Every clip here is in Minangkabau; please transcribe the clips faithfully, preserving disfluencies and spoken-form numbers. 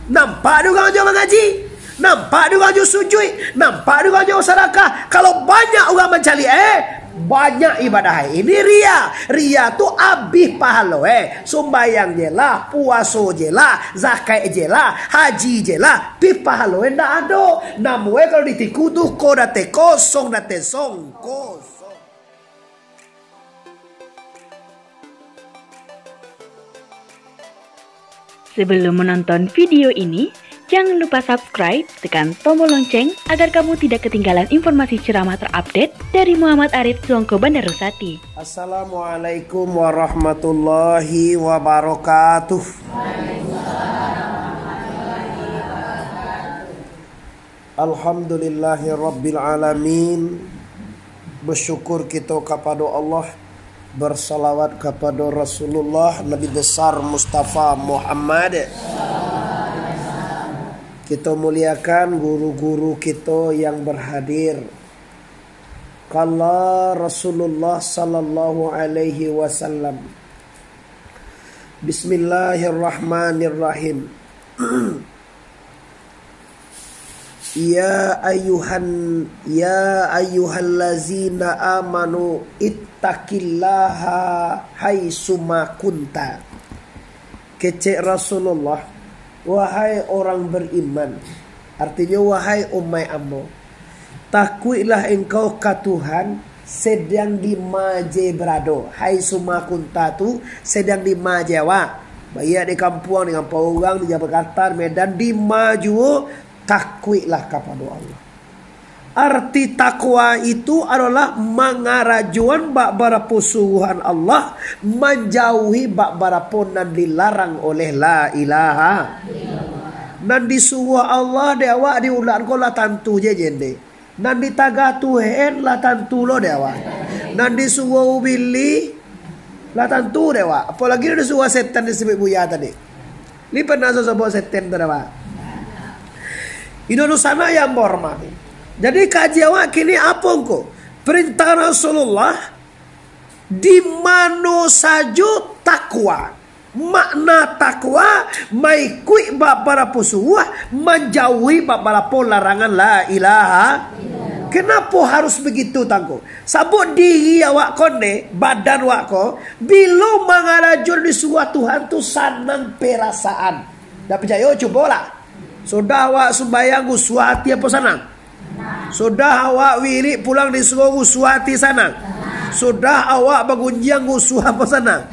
Nampak dek urang jo mangaji, nampak dek urang jo sujuik, nampak dek urang jo sadakah. Kalau banyak urang mancaliak, eh, banyak ibadah, eh. Ini ria. Ria tu abih pahalo, eh. Sumbayang je lah, puaso je lah, zakat je lah, haji je lah. Tapi pahalo, eh, ndak ado. Namo, eh, kalau ditiku tu, ko date kosong, date song, kosong. Sebelum menonton video ini, jangan lupa subscribe, tekan tombol lonceng agar kamu tidak ketinggalan informasi ceramah terupdate dari Muhammad Arif Suangko Bandarusati. Assalamualaikum warahmatullahi wabarakatuh. Alhamdulillahirabbil alamin. Bersyukur kito kapado Allah, bersalawat kapado Rasulullah Nabi Besar Mustafa Muhammad. Kito muliakan guru-guru kito yang berhadir. Qala Rasulullah sallallahu alaihi wasallam. Bismillahirrahmanirrahim. Ya ayyuhan, ya ayyuhallazina amanu ittaqillaha haitsuma kunta. Kecek Rasulullah, "Wahai orang beriman," artinyo, "Wahai umaik ambo, takuiklah engkau ka Tuhan, sadang di ma je barado, haitsuma kunta tu, sadang di ma je awak. Baiak di kampuang, di kampung urang, di Jakarta, di Medan, di ma juo, takuiklah kapado Allah." Arti takwa itu adolah mangarajoan babarapo suruhan Allah, manjauhi babarapo nan dilarang oleh la ilaha. Nan disuruah Allah dek awak di ulan ko lah tantu je jende. Nan ditagah Tuhan lah tantu lo dek awak. Nan disuruah ubili lah tantu dek awak. Apolagi nan disuruah setan disebut buya tadi. Ni pernah sasabuik setan tu dah, Pak? Inyo tu sanak yang ambo hormati. Jadi, kaji awak kini apo ngko? Perintah Rasulullah, di mano sajo takwa. Makna takwa, maikuik babarapo suruah, manjauhi babarapo larangan la ilaha. Kenapo harus begitu, Tangku? Sabab diri awak ko ne, badan awak ko, bilo mangarajo disuruah Tuhan tu sanang perasaan. Ndak picayo, cubolah. Sudah awak sumbayang, gusuah ati apo sanang? Sudah awak wirik pulang disuruah, gusuah ati sanang? Sudah awak bagunjiang, gusuah apo sanang?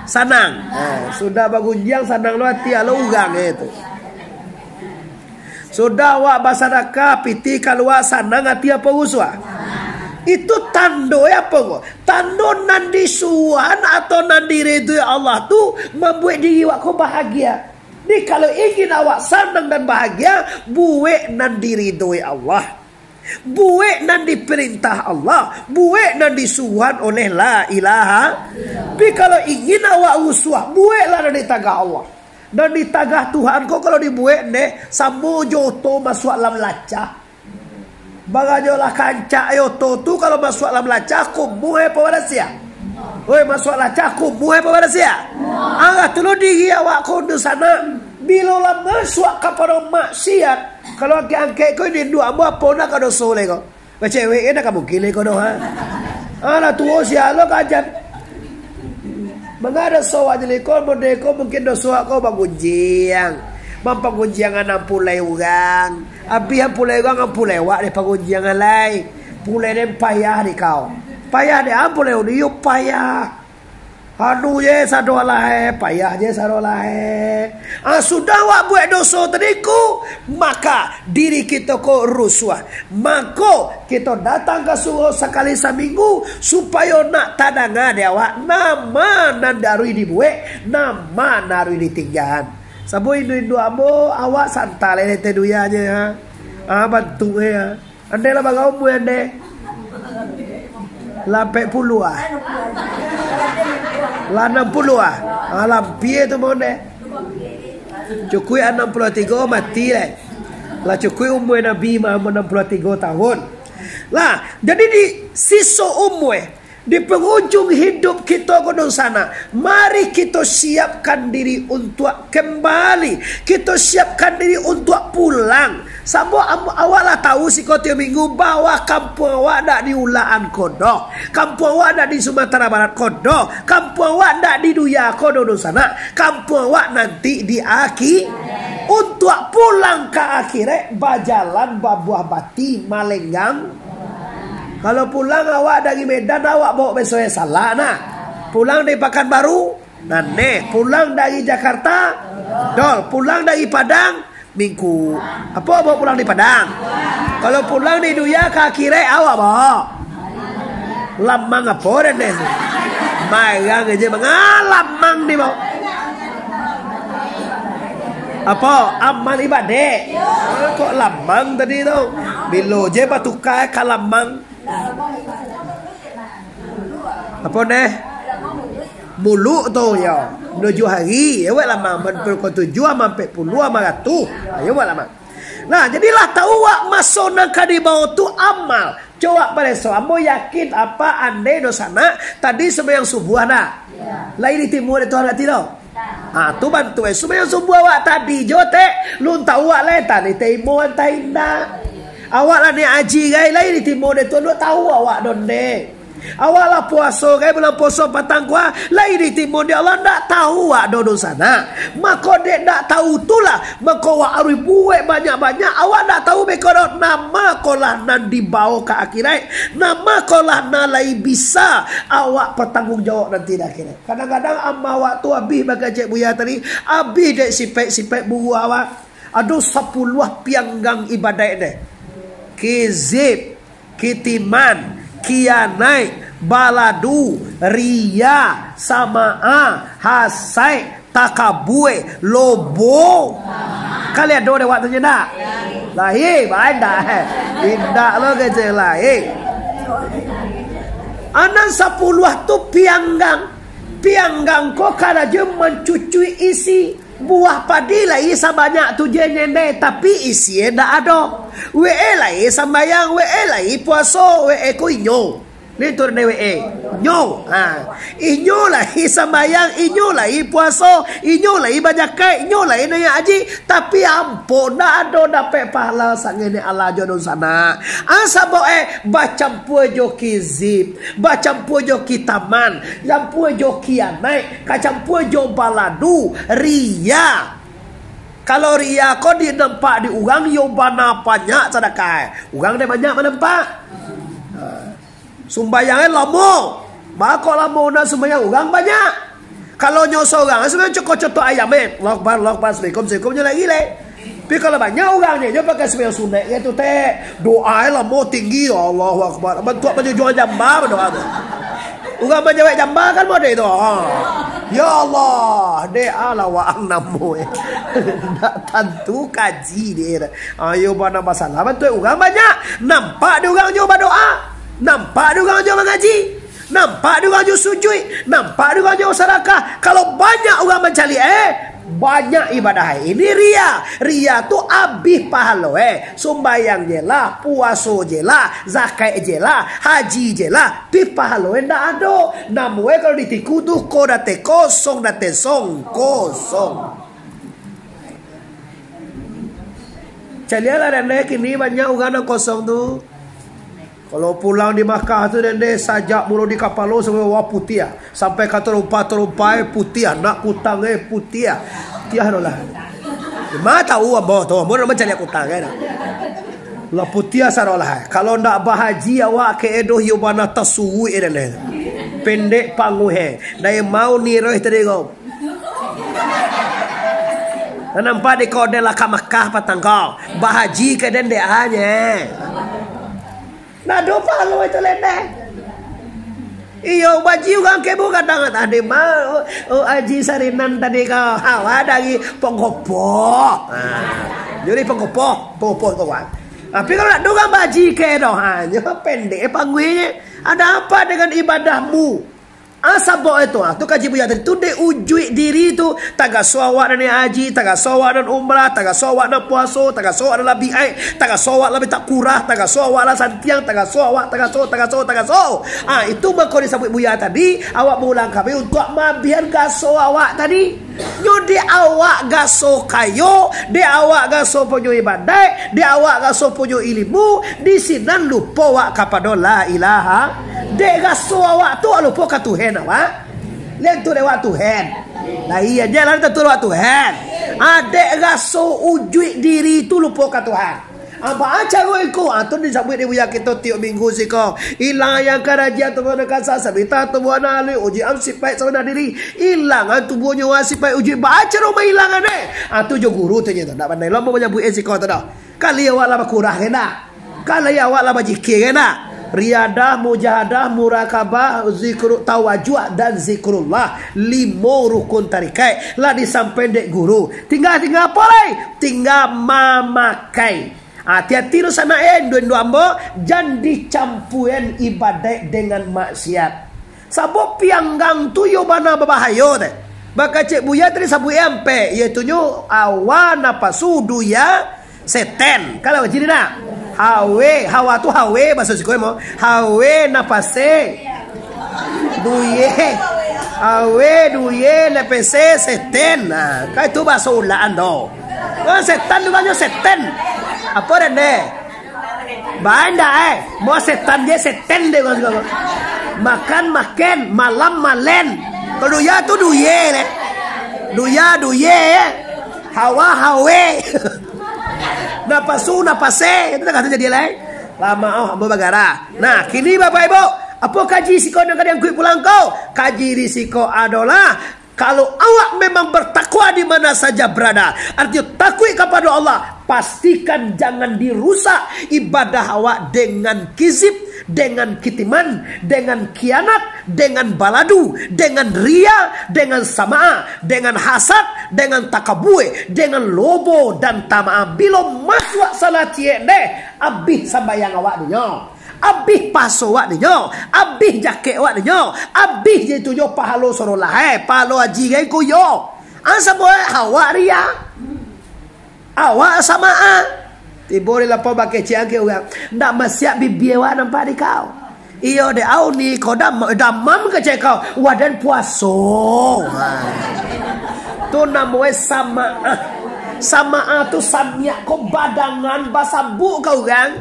Sanang. Eh, sudah bagunjiang, sanang lo ati, alo urang, eh, tu. Sudah awak basadakah, pitih kalua, sanang ati apo gusuah? Itu tando apo ko? Tando nan disuruahan atau nan diridoi Allah tu mambuek diri awak ko bahagia. Jadi, kalau ingin awak sanang dan bahagia, buek nan diridoi Allah. Buek nan diperintah Allah. Buek nan disuruahan oleh la ilaha. Tapi, kalau ingin awak gusuah, bueklah nan ditagah Allah. Nan ditagah Tuhan ko kalau dibuek ndeh, samo jo oto masuak lam lacah. Barajolah kancak oto tu, kalau masuak lam lacah, kumuah apo barasiah? Oi, masuak lacah, kumuah apo barasiah? Arah tu lo diri awak ko tu sanak. Bilo lah masuak kapado maksiat, kalau angkek-angkek ko, induak ambo apo nak ka doso lai ko? Bacewek kan dak ka mungkin lai ko doh, ha? Alah, tuo sia lo ka ajan. Manga doso awak jadi ko, model ko mungkin doso awak ko bagunjiang. Mampagunjiangan ampulai urang. Abih ampulai urang, ampulai awak dek pagunjiangan lai. Pulai den payah di kau. Payah dek ampulai urang, iyo payah. Anu je sado lah, eh, payah je sado lah, eh. Ah, sudah awak buek doso tadi ko, maka diri kito ko rusuah. Mako, kito datang ka surau sakali saminggu, supayo nak tadanga dek awak, nama nan aruih dibuek, nama nan aruih ditinggaan. Sabab induak-induak ambo, awak santai lai dek dunia je, ha. Ah, bantuak je, ha. Andeh lah bara umua andeh? Lah ampek puluah ah. Lah anam puluah ah. Ah, lampia tu mah andeh. Cukuik anam puluah tigo mati lai. Lah cukuik umua Nabi Muhammad anam puluah tigo tahun. Lah, jadi di siso umua, Di pangujung hidup kito ko dunsanak, mari kito siapkan diri untuak kambali. Kito siapkan diri untuak pulang. Sabab am-, awak lah tahu siko tiok minggu bahwa kampuang awak dak di Ulakan ko doh. Kampuang awak dak di Sumatera Barat ko doh. Kampuang awak dak di dunia ko doh dunsanak. Kampuang awak nanti di akhi-, untuak pulang ka akhirat, bajalan babuah bati malenggang. Kalau pulang awak dari Medan, awak bawa beso yang salah nah. Pulang dari Pakanbaru, nah neh. Pulang dari Jakarta, dol. Pulang dari Padang, mingku. Apo bawa pulang dari Padang? Kalau pulang dari dunia ka akhirat, awak bawa lamang apo den deh? Marang aja, mangalamang di bawa. Apo? Amal ibadah. Kok lamang tadi tu? Bilo je batuka ka lamang. Apo neh? Muluk tu, yo. Tujuah hari, yo, wak lamang. Ampek puluah tujuah, ampek puluah, ampek puluah. Ayo, wak lamang. Nah, jadi lah tahu wak maso nan ka dibawa tu amal. Cubo pareso, ambo yakin apak andai dunsanak tadi sumbayang subuah ndak? Lai ditimbo dek Tuhan ati tu? Ah, tu bantu, eh. Sumbayang subuah awak tadi jo, tek. Lun tahu awak lai, tadi tarimo antah indak. Awak lah naiak haji, gai, lai ditimbo dek Tuhan, lun tahu awak doh, ndeh. Awak lah puaso, gai, bulan puaso patang kuah, lai ditimbo dek Allah, ndak tahu awak doh dunsanak. Mako, dek ndak tahu tu lah, mako, awak aruih buek banyak-banyak, awak ndak tahu beko doh, nan ma ko lah nan dibawo ka akhirat, nan ma ko lah nan lai bisa awak patangguang jawab nanti di akhirat. Kadang-kadang amal awak tu abih, bak kecek Buya tadi, abih dek sipek-sipek buruak awak. Ado sapuluah pianggang ibadaik deh. Kizib, kitiman, kianaik, baladu, riya, sama'a, hasaik, takabua, lobo. Kali ado dek awak tu nyo ndak? Lahia, bae ndak? Indak lo kecek lahia. Anan sapuluah tu pianggang. Pianggang ko karajo mancucui isi. Buah padi lai sabanyak tu je nyendai, tapi isie ndak ado. Wee lai sambayang, wee lai puaso, wee ko inyo. Ni tu dek wee. Nyo. Ha. Inyo lai sambayang, inyo lai puaso, inyo lai bajakai, inyo lai naiak haji, tapi ampo ndak ado dapek pahala sangene Allah jo dunsanak. Ah, sabab, eh, bacampua jo kizib, bacampua jo kitaman, campua jo kianaik, kacampua jo baladu, riya. Kalau riya ko dinampak di urang, yo bana banyak sadakah. Urang dek banyak manampak. Ha. Sumbayang e lamo. Baa kok lamo nak sumbayang, urang banyak. Kalau nyo sorang, sumbayang cotok-cotok ayam, eh. Allahu Akbar, Allahu Akbar, Assalamualaikum, Assalamualaikum, nyo lagi lai. Tapi kalau banyak urang nyo, nyo pakai sumbayang sunaik gitu, tek. Doa e lamo tinggi, Allahu Akbar. Bantuak manjujuang jamba doa tu. Urang manjawek jamba kan model tu. Ha. Ya Allah, dek alah waang namo e. Ndak tantu kaji dek. Ayo bana basalah, bantuak urang banyak. Nampak di urang nyo badoa. Nampak di urang nyo mangaji. Nampak di urang nyo sujuik. Nampak di urang nyo sadakah. Kalau banyak urang mancaliak, eh, banyak ibadah, eh. Ini riya. Riya tu abih pahalo, eh. Sumbayang je lah, puaso je lah, zakat je lah, haji je lah. Tapi pahalo, eh, ndak ado. Namo, eh, kalau ditiku tu, ko date kosong, date song, kosong. Caliaklah, dek, kini banyak urang nan kosong tu. Kalau pulang di Makkah tu, dek, sajak mulo di kapalo sampai bawah putiah, sampai ka tarompa-tarompa e putiah, nak kutang e putiah. Putiah tu lah. Ma tahu ambo tu, ambo nak mancaliak kutang e dah. Lah putiah sarolah. Kalau ndak bahaji awak ka e doh, iyo bana tasuruik e, dek. Pendek pangguih e. Dai mau niroh tadi ko. Nah, nampak di ko den lah ka Makkah patang ko. Bahaji ka den dek a nye. Nah, do pahalo itu lai deh. Iyo, bahaji urang kebo kadang tadi mah. Oh, oh, Haji Sarinan tadi ko. Hawa dari Pongkopo. Nah, jadi Pongkopo, Pongkopo tu kan. Tapi kalau nak do urang bahaji ka e doh, ha, nyo pendek pangguih e. Ada apa dengan ibadahmu? Ah, sabab itu, ah, tu kaji Buya tadi tu, dek ujuik diri tu, tagaso awak nan haji, tagaso awak nan umrah, tagaso awak nan puaso, tagaso awak nan labiaik, tagaso awak labiak takurah, tagaso awak lah santiang, tagaso awak, tagaso, tagaso, tagaso. Ah, itu mako disabuik Buya tadi, awak maulang kami untuak maabihan gaso awak tadi. Nyo dek awak gaso kayo, dek awak gaso punyo ibadaik, dek awak gaso punyo ilimu, di sinan lupo awak kapado la ilaha. Dek gaso awak tu lupo ka Tuhan awak. Lian tu dek awak Tuhan. Lah iyo je lah, tantu awak Tuhan. Ah, dek gaso ujuik diri tu lupo ka Tuhan. Ah, baa caro iko? Ah, tu disabuik dek Buya kito tiok minggu siko. Ilangan karajian tubuah nan kasa, sabita tubuah nan aluih, ujuik am sipaik sabananyo diri. Ilangan tubuah nyo sipaik ujuik. Baa caro mailangan eh? Ah, tu jo guru tu je tu. Ndak pandai lo ambo manyabuik eh siko tu doh. Kali awak lah bakurah kan ndak? Kali awak lah bajikir kan ndak? Riadah, mujahadah, murakabah, zikru, tawajuh, dan zikrullah. Limo rukun tarikaik. Lah disampaian dek guru. Tingga-tingga apo lai? Tingga mamakai. Ah, hati-hati lo sanak eh, induak-induak ambo, jan dicampuan ibadaik dengan maksiat. Sabab pianggang tu iyo bana babahayo teh. Bak kecek Buya tadi sabuik ampek, iyotunyo hawa, napasu, duya, seten. Kalau jadi nak? Hawe, hawa tu hawe, bahaso siko mo. Hawe, napase. Duye. Awe, duye, lepese, seten. Nah, kan itu bahaso ulaan tu. Oh, setan tu banyak seten. Apa dende? Banda eh. Mau setan je seten deh, Bang. Makan, makan, malam, malen. Kalau duya tu duye deh. Duya, duye. Hawa, hawe. Napasu, napase. Itu tak kata jadi lain. Lama oh, ambo bagara. Nah, kini Bapak Ibu, apo kaji siko nan ka diangkuik pulang ko? Kaji di siko adolah, kalau awak memang bertakwa di mana saja berada, artinya takuik kapado Allah, pastikan jangan dirusak ibadah awak dengan kizib, dengan kitiman, dengan kianat, dengan baladu, dengan ria, dengan samaah, dengan hasad, dengan takabue, dengan lobo dan tamaah. Bilo masuak salah ciek deh, abih sambayang awak dinyo. Abih paso awak dinyo, abih jakek awak dinyo, abih je tu jo pahalo sorolah, eh, pahalo haji gai ko yo. Ah, samo, eh, awak ria, awak samaah. Tibo di lapau bakeh ciang ke urang, ndak masiak bibia awak nampak di kau. Iyo dek au ni, kau dam-, damam kecek kau, waden puaso. Ha. Tu namonyo samaah. Samaah tu samiak ko badangan basabuk ka urang.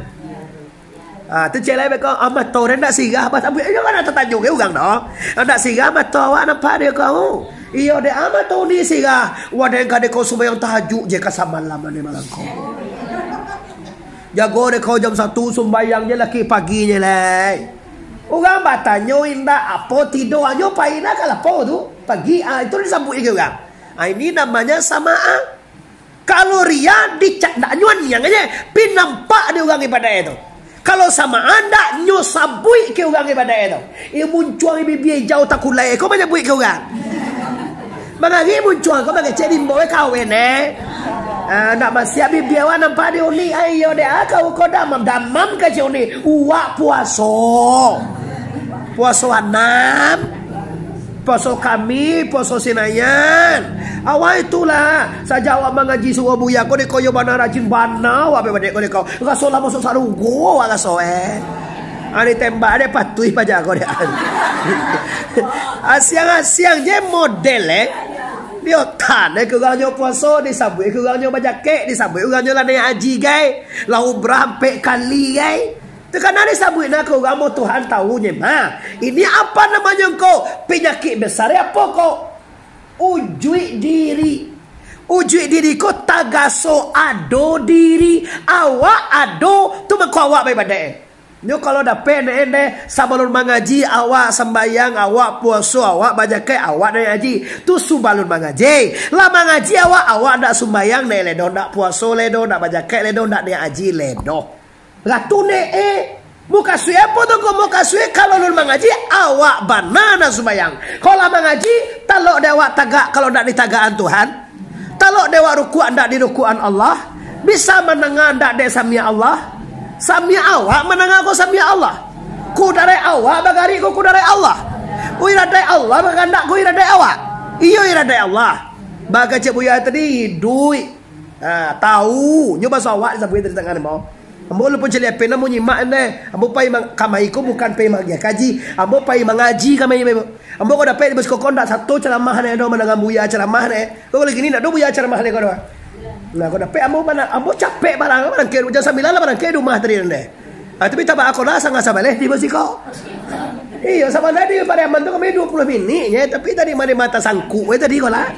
Ah, tu cek lai beko, ah, mato den ndak sirah, bah, sampai, iyo kan, tatanyo ke urang doh. Ah, ndak sirah mato awak nampak dek kau. Iyo dek, ah, mato ni sirah. Waden ka dek kau sumbayang tahajud je ka samalam ni malam ko. Jago dek kau jam satu sumbayang je laki pagi je lai. Urang batanyo indak apo tido anyo pai nak ka lapau tu. Pagi, ah, itu disabuik ke urang. Ah, ini namanya samaah. Kalau ria, dicak ndak nyo aniang aja, pi nampak di urang ibadah tu. Kalau samaah ndak nyo sabuik ke urang ibadah tu. Iyo muncuang bibia ijau takulai ko manyabuik ke urang. Mangari muncuang ko mangecek di imbau kawin eh. Ah, ndak masiak bibia awak nampak di uni, ai iyo dek ah, kau ko damam, damam kecek uni. Uwak puaso. Puaso anam. Puaso kami, puaso Sinayan. Awak itulah, sajak awak mangaji surau Buya ko, dek ko yo bana rajin bana awak badek ko dek ko. Raso lah masuk sarugo awak raso eh. Ari tembak dek patuih paja ko dek. Asiang-asiang je model eh. Di otak dek urang nyo puaso, disabuik urang nyo bajakek, disabuik urang nyo lah naiak haji gai, lah umrah ampek kali gai. Takana disabuik nak ko urang mo Tuhan tahu nye mah. Ini apa namanyo ko? Penyakik besar apo ko? Ujuik diri. Ujuik diri ko tagaso ado diri. Awak ado, tu mangko awak baibadah. Nyo kalau dapek ende-ende, sabalun mangaji awak sambayang, awak puaso, awak bajakek, awak naiak haji. Tu subalun mangaji. Lah mangaji awak, awak ndak sumbayang, naiak ledo, ndak puaso ledo, ndak bajakek ledo, ndak naiak haji ledo. Ratu ne eh. Mukasuik apo tu ko? Mukasuik kalau lun mangaji, awak bana nan sumbayang. Kalau lah mangaji, talok dek awak tagak kalau ndak ditagakan Tuhan. Talok dek awak rukuak ndak dirukuakan Allah. Bisa mandanga ndak dek samiak Allah. Samiak awak mandanga ko samiak Allah. Kudarat awak bagarik ko kudarat Allah. Ko iradaik Allah, bukan kandak ko iradaik awak. Iyo, iradaik Allah. Bak kecek Buya tadi, iduik. Ha, tahu. Nyo baso awak disabuik tadi tangan ambo. Ambo walaupun caliak ape namo nyimak ndeh. Ambo pai mang-, kamai ko bukan pai mangagiah kaji. Ambo pai mangaji kamai. Ambo ko dapek di Besekoko ndak sato caramah ne, ado mandanga Buya caramah ne. Ko kalau kini ndak ado Buya caramah ne ko doh. Nah, ko dapek ambo mana, ambo capek barang, barang ke jam sambilan lah barang ke di rumah tadi ndeh. Ah, tapi tabak ako lah sanga sabaleh tibo siko. Iyo, sabananyo di Pariaman tu kami dua puluh minik je, tapi tadi mari mata sangkuk we tadi ko lah.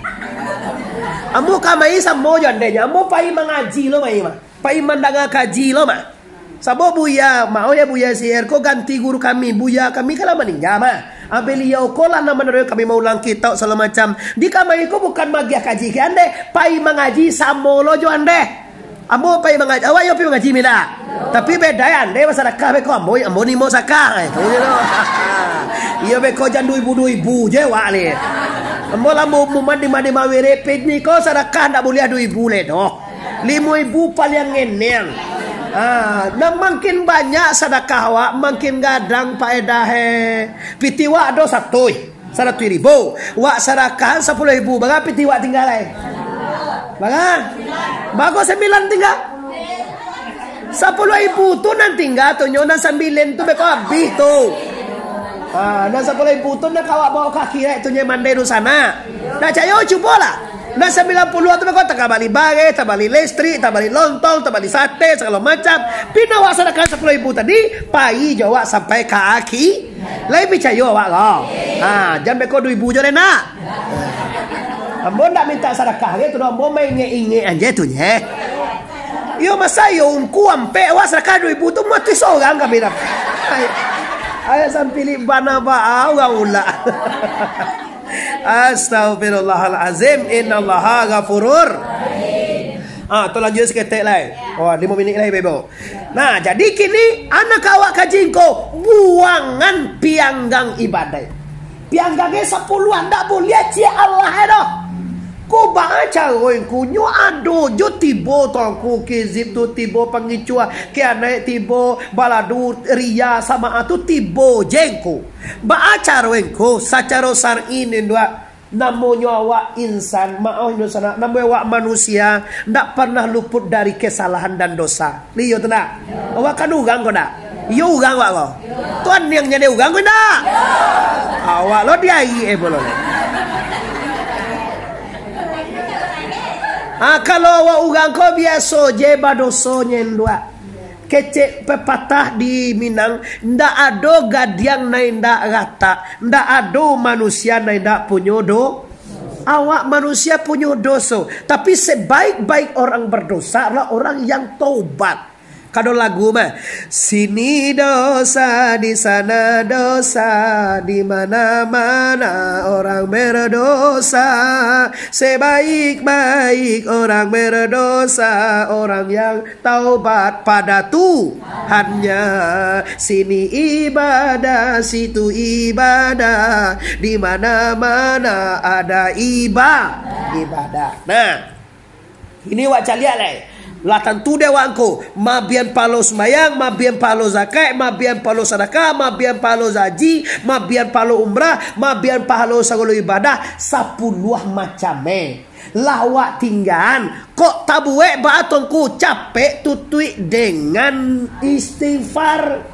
Ambo kamai samo jo andeh nyo, ambo pai mangaji lo mai mah. Pai mandanga kaji lo mah. Sabo Buya, maoh ya Buya Sier ko ganti guru kami. Buya kami kan lah maningga mah. Ah, baliau ko lah nan manaruih kami maulang kitab sagalo macam. Di kamai ko bukan magiah kaji ka andeh, pai mangaji samo lo jo andeh. Ambo pai mangaji, awak iyo pai mangaji mila. Tapi beda ya, andeh basadakah beko ambo, ambo nimo sadakah. Eh, tu je lo. Iyo beko jan duo ribu, duo ribu je awak le. Ambo lah mu-, mumat di madi mawiri, pit ni ko sadakah ndak buliah duo ribu le doh. Limo ribu paliang ngeneng. Ah, nan makin banyak sadakah awak, makin gadang paedah e. Piti wak ado satui. Saratuih ribu. Wak sadakahan sapuluah ribu. Bara piti wak tingga lai? Bara? Bara sambilan tingga? Sapuluah ribu tu nan tingga tu nyo, nan sambilan tu beko abih tu. Ha, nan sapuluah ribu tu nan ka awak bawa ka akhirat tu nyo mandeh dunsanak. Nak cayo, cubolah. Nan sambilan puluah tu beko tabali bareh, tabali listrik, tabali lontong, tabali sate, sagalo macam. Pina wak sadakahan sapuluah ribu tadi, pai jo wak sampai ka akhi-, Lai picayo awak ko? Ha, jan beko duo ribu jo lai nak. Ambo ndak mintak sadakah ge tu doh, ambo maingek-ingek aja tu nye. Iyo, masa iyo ungku ampek, awak sadakah duo ribu tu mati sorang kami dah. Ai, ai, sampilik bana baa urang ulak. Astagfirullahalazim, innallaha ghafurur. Ah, tu lanjut saketek lai. Oh, limo minik lai, Bebo. Nah, jadi kini, anak awak kaji ko, buangan pianggang ibadaik. Pianggangnyo sapuluah, ndak buliah ciek Allah e doh. Ko baa caro ngku, nyo ado jo tibo tongku kizib tu, tibo pangicuah, kianaik tibo, baladu, riya, samaah tu tibo je ngku. Baa caro ngku, sacaro syar'i ni ndak? Namonyo awak insan, maoh inyo sanak, namonyo awak manusia, ndak pernah luput dari kesalahan dan dosa. Iyo tu ndak? Awak kan urang ko ndak? Iyo urang awak ko. Tuhan yang jadi urang ko ndak? Awak lo di aia eh bolo. Ah, kalau awak urang ko biaso je badoso nyenduak. Kecek pepatah di Minang, ndak ado gadiang nan indak ratak, ndak ado manusia nan indak punyo do-, awak manusia punyo doso, tapi sebaik-baik orang berdosa adalah orang yang taubat. Kado lagu mah, sini dosa, di sana dosa, di mana-mana orang berdosa, sebaik-baik orang berdosa, orang yang taubat pada Tuhannya. Sini ibadah, situ ibadah, di mana-mana ada iba-, ibadah. Nah, ini wak caliak lai. Lah tantu dek wak angko, mabian palo sumbayang, mabian palo zakat, mabian palo sadakah, mabian palo haji, mabian palo umrah, mabian palo sagalo ibadah, sapuluah macam eh. Lah wak tinggaan, kok tabuek baa tu ngku, capek tutuik dengan istighfar.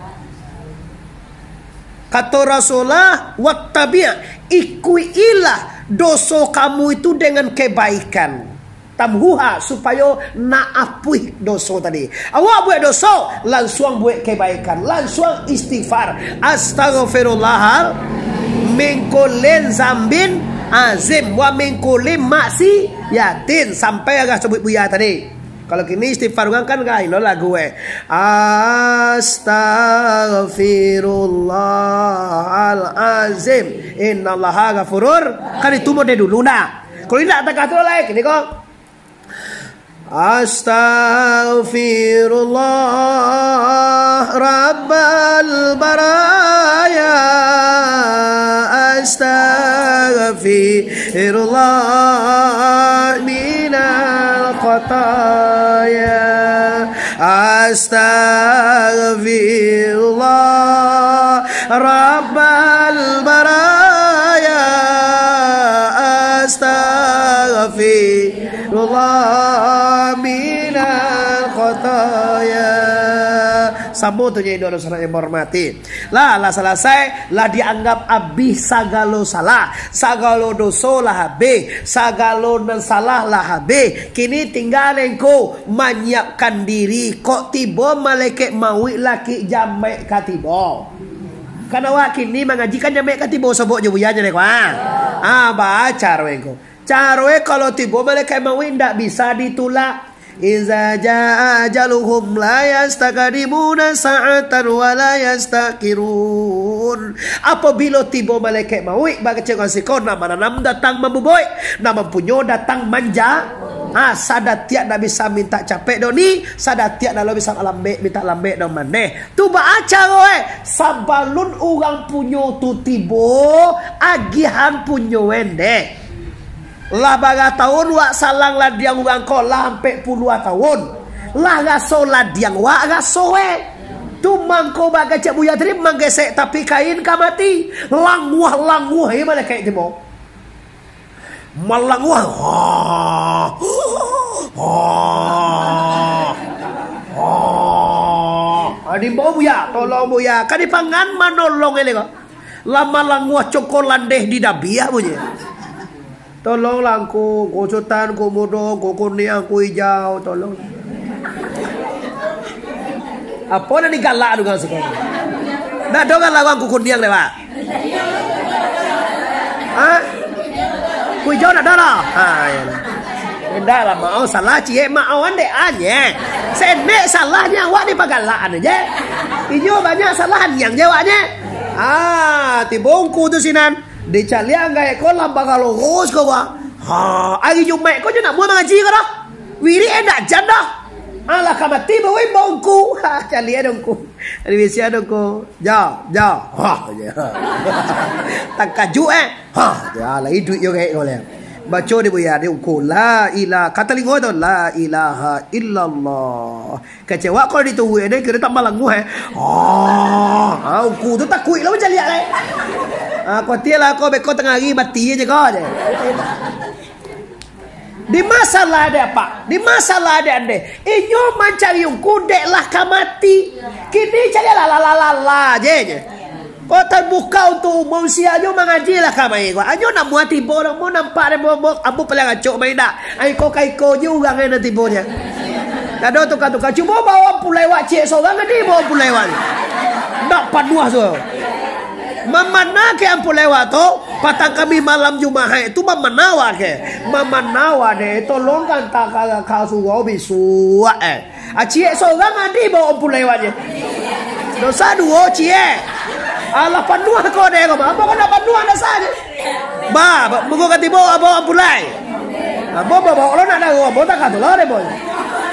Kato Rasulullah, "Wattabi', ikuilah doso kamu itu dengan kebaikan." Tamhuha, supayo nak apuih doso tadi. Awak buek doso, lansuang buek kebaikan, lansuang istighfar. Astagfirullahal min kulli zambin azim wa min kulli maksiatin. Sampai agak sebut Buya tadi. Kalau kini istighfar urang kan gak ino lagu eh. Astagfirullahalazim. Innallaha ghafurur. Kan itu mode dulu nah. Kalau indak takah tu lah kini kok. Astaghfirullah rabbal baraya. Astaghfirullah minal khataya. Astaghfirullah rabbal baraya. Oh, ya. Samo tu nyo, indak doso nan ambo hormati. Lah, lah salasai, lah dianggap abih sagalo salah, sagalo doso lah habih, sagalo nan salah lah habih. Kini tingga dek ngku manyiapkan diri, kok tibo malaikat mauik lah kik jamaik ka tibo. Kan awak kini mangaji kan jamaik ka tibo, sobok jo buya nyo dek ko, ah. Ah, baca ro engko. Caro e, kalau tibo malaikat mauik, ndak bisa ditulak. "Iza jaa ajaluhum la yastaqdimuna sa'atan wa la yastakhirun." Apabilo tibo malaikat mauik, bakecek urang siko, nan ma nan datang mambubuik, nan mampunyo datang manja. Ha, sadatiak ndak bisa mintak capek doh ni, sadatiak ndak lo bisa lambek, mintak lambek doh maneh. Tu baa caro e, sabalun urang punyo tu tibo, agiahan punyo e ndeh. Lah bara taun wak salang ladiang urang ko? Lah ampek puluah taun. Lah raso ladiang wak raso e. Tu mangko bakecek buya tadi manggesek tapi kain ka mati. Languah-languah e malaikat tibo. Malanguah. Ha. Ha. Ha. Diimbau buya, "Tolong buya." Kan dipangan manolong e ko. Lah malanguah cako landeh di dabiah bunyi. "Tolonglah ngku, ngku sutan, ngku mudo, ngku kuniang, ngku ijau, tolong." Apo nan digalak tu urang siko? Ndak ado galak urang ngku kuniang deh, Pak? Ha? Ngku ijau ndak ado lah? Ha, iyo lah. Indak lah, maoh salah ciek, maoh andek anye. Senek salahnyo awak dipagalakan je. Inyo banyak salahan niang je awaknyo. Ah, tibo ngku tu sinan. Dicaliak anggaik ko lah bagalorus ko, wah. Ha, ari Jumaik ko nyo ndak namuah mangaji ko doh. Wirik e ndak jan doh. Alah ka mati baru imbau ngku. Ha, caliak e doh ngku. Ari bisiak doh ngku. "Ja, ja." Ha, ja. Takajuik e. Ha, ja, lah iduik jo gaek ko lah. Baco dek buya dek ngku. La ilah. Ka talingo tu. La ilaha illallah. Kecek wak ko dituruik e, kiro tambah languah e. Ah, ah, ngku tu takuik lah mancaliak lai. Ah, kuatia lah ko beko tangah ari mati je ko je. Di masalah dek apak, di masalah dek andeh. Inyo mancari ngku dek lah ka mati. Kini caliak lah, lah, lah, lah, lah, je, je. Ko tabuka untuak umum, sia nyo mangaji lah ka mai ko. Anyo namuah tibo, namuah nampak dek ambo, ambo paliang acok mai dak. Ai ko ka iko je urang e nan tibo nyo. Ndak ado tuka-tuka. Cubo bao ampulai wak ciek sorang, adi bao ampulai wak. Ndak panuah tu. Mamana ke ampulai wak tu, patang Kamih malam Jumaik tu mamana wak ke. Mamana wak dek, tolong kan tak ka, ka surau bisuak e. Ah, ciek sorang adi bao ampulai wak je. Dosa duo, ciek. Alah panuah ko dek ko, ba. Ambo kan ndak panuah dosa je. Ba, ba, minggu ka tibo bao ampulai. Ambo ba, bao lo nak daro, ambo tak ka tu lo dek, boy.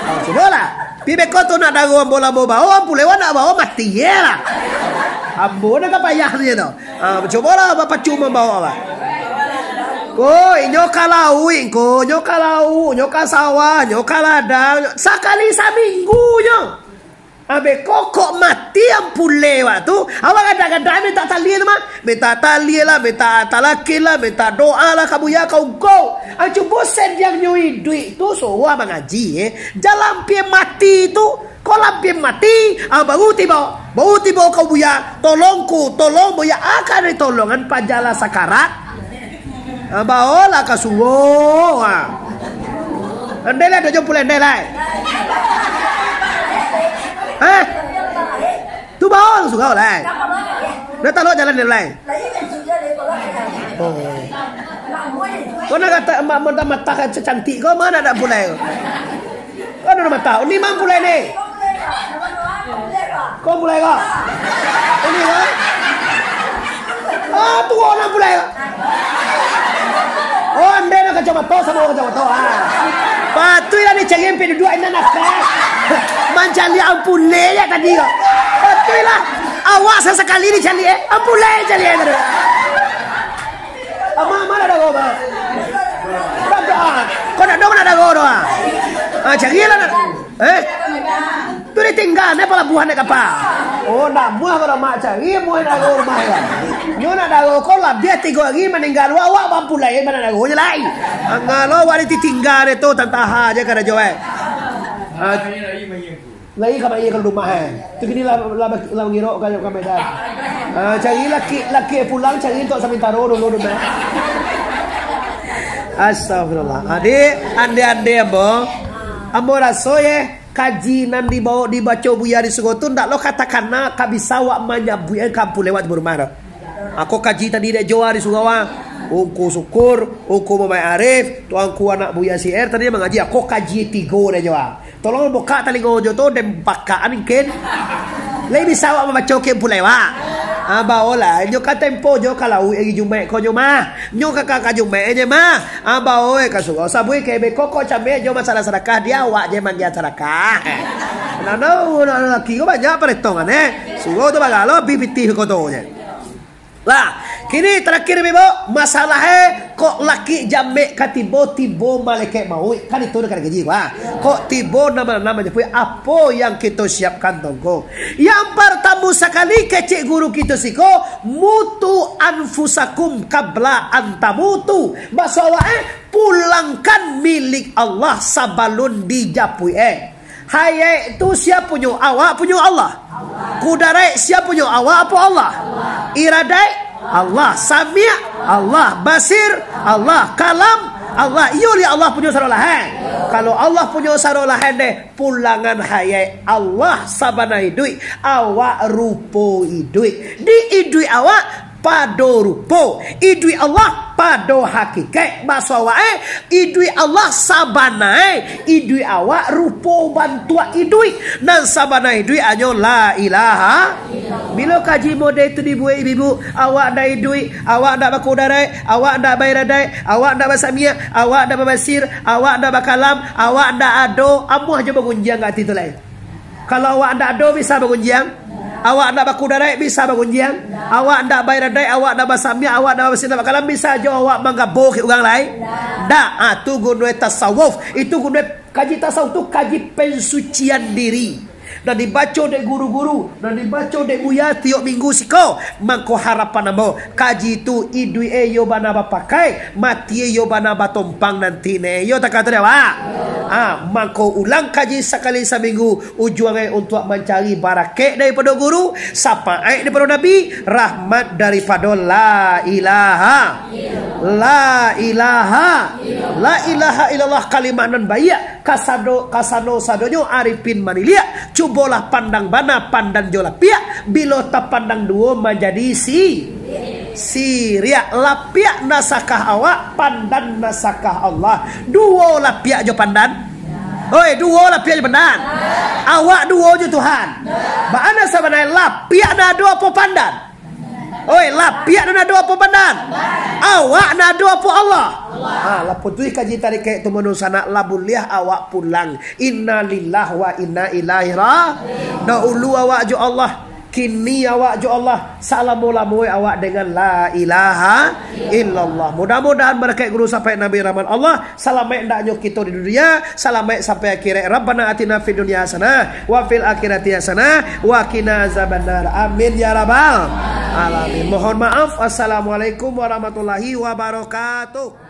Ah, cubo lah. Pi beko tu nak daro ambo lah bao, ampulai wak ndak bao, mati je lah. Ambo nan ka payah je tu. Ah, cubolah bapacu mambaok, Abah. Ko, inyo ka lauik, ko, inyo ka lauik, inyo ka sawah, inyo ka ladang, sakali saminggu nyo. Abeh kokok mati ampulai wak tu, awak kadang-kadang mintak tahlil tu mah. Mintak tahlil lah, mintak talakin lah, mintak doa lah, ka buya, ka ungku. Ah, cubo sadiang nyo iduik tu, suruah mangaji, eh. Jalan pia mati tu, Ko lah pai mati, ah, baru tibo, baru tibo ka buya, "Tolong ku, tolong buya, akan ditolongan pajalan sakarat." Ah, baolah ka surau, ah. Andai lah, dojo pulai, andai lah. Hah? Tu bao ka surau lah. Dah talok jalan dia lai. Oh. Ko nak kata mak mentah-mentah kan cantik ko, ma nak pulai ko? Ko nak mata, ni ma pulai ni? Ko pulai ko? Ini ko? Ah, tuo nak pulai ko? Oh, andai nak kacamata samo kacamata, ah. Patuiklah ni cari ampe duduak indak nak. Mancaliak ampulai ya tadi ko. Patuiklah. Awak sasakali ni caliak, eh. Ampulai caliak tadi. Ama, ama nak daro, ba? Bantuak, ah. Kau nak dong nak daro tu, ah? Ah, carilah nak. Eh? Tu ditingga, ni palabuahan naik kapal. Oh, nak muah kalau mak cari, muah nak daro rumah ya. Nyo nak daro kau labiah tigo hari maningga, awak, awak bampulai, mana daro je lai. Angah lo, awak ni ditingga ni tu, tantaha je karajo, eh. Ah, lai ka mayie ka rumah, eh. Tu kini lah, lah, lah mangirok ka, ka Medan. Ah, cari laki, laki pulang, cari untuak samintaro dulu, dulu. Astagfirullah. Jadi, ande-ande ambo, ambo raso, ye, kaji nan dibawa, dibaco Buya di surau tu, ndak lo katakana ka bisa awak manyabuik ka Ampun Lewat di rumah tu. Ako kaji tadi dek jo di surau, ah. Ungku Syukur, Ungku Muhammad Arif, Tuanku anak Buya C R tadi mangaji. Ako kaji tigo dek jo, ah. Tolong bukak talingo jo tu, den pakaan kin. Lai bisa awak mambaco ka Ampun Lewat? Ah, baolah. Nyo ka tempo jo ka lauik ari Jumaik ko nyo mah. Nyo ka, ka, ka Jumaik je mah. Ah, bao, eh, ka surau. Sabuik ka beko ko cameh jo masalah sadakah. Di awak je manggia sadakah. Nah, nah, nah, laki ko banyak paretongan, eh. Surau tu bagalo, bi pitih ko tu je. Lah, kini tarakhir, Ibu, masalah, eh, kok laki jamek ka tibo, tibo malaikat mauik. Kan itu dah kada gaji, wah. Kok tibo nama-nama japuik, apo yang kito siapkan tongko? Yang partamo sakali, kecek guru kito siko, mutu anfusakum qabla an tamutu. Baso awak, eh, pulangkan milik Allah sabalun dijapuik, eh. Hayaik tu sia punyo? Awak punyo Allah. Kudaraik sia punyo? Awak apo Allah? Iradaik Allah. Samiak Allah. Basir Allah. Kalam Allah. Iyo li Allah punyo sarolah, eh. Kalau Allah punyo sarolah, eh, deh, pulangan hayaik Allah sabana iduik, awak rupo iduik. Di iduik awak pado rupo, iduik Allah pado hakikaik. Baso awak, eh, iduik Allah sabana, eh, iduik awak rupo bantuak iduik. Nan sabana iduik hanyo la ilaha. Bilo kaji model tu dibuek ibu-ibu, awak ndak iduik, awak ndak bakudaraik, awak ndak bairadaik, awak ndak basamiak, awak ndak babasir, awak ndak bakalam, awak ndak ado, amuah jo bagunjiang ka ati tu lai. Kalau awak ndak ado, bisa bagunjiang. Awak ndak bakudaraik, bisa bagunjiang. Awak ndak bairadaik, awak ndak basamiak, awak ndak babasir, ndak bakalam, bisa jo awak manggabo ka urang lai. Ndak. Ah, tu gunoe tasawuf. Itu gunoe kaji tasawuf tu, kaji pensucian diri. Nan dibaco dek guru-guru, nan dibaco dek buya tiok minggu siko, mangko harapan ambo, kaji tu iduik e yo bana bapakai, mati e yo bana batompang nanti ne. Yo takah tu dek awak? Ah, mangko ulang kaji sakali saminggu, ujuang e untuak mancari barakek daripado guru, sapaat daripado Nabi, rahmat daripado la ilaha. La ilaha. La ilaha illallah, kalimah nan baiak. Kasado, kasano sadonyo arifin maniliak, cubolah pandang bana, pandan jo lapiak, bilo tapandang duo manjadi si-, siriak. Lapiak nasakah awak, pandan nasakah Allah. Duo lapiak jo pandan. Oi, duo lapiak jo pandan. Awak duo jo Tuhan. Baa nan sabana e, lapiak nan ado apo pandan? Oi, lapiak nan ado apo pandan? Awak nan ado apo Allah? Ha, lah putuih kaji tarikek tu, mano sanak, lah buliah awak pulang. Innalillah wa inna ilaihi ra-, dahulu awak jo Allah, kini awak jo Allah, salamo-lamo awak dengan la ilaha illallah. Mudah-mudahan barakek guru sampai Nabi rahmat Allah, salamaik ndaknyo kito di dunia, salamaik sampai akhirat. Rabbana atina fid dunya hasanah, wa fil akhirati hasanah, wa qina azabannar. Amin ya rabbal alamin. Mohon maaf. Assalamualaikum warahmatullahi wabarakatuh.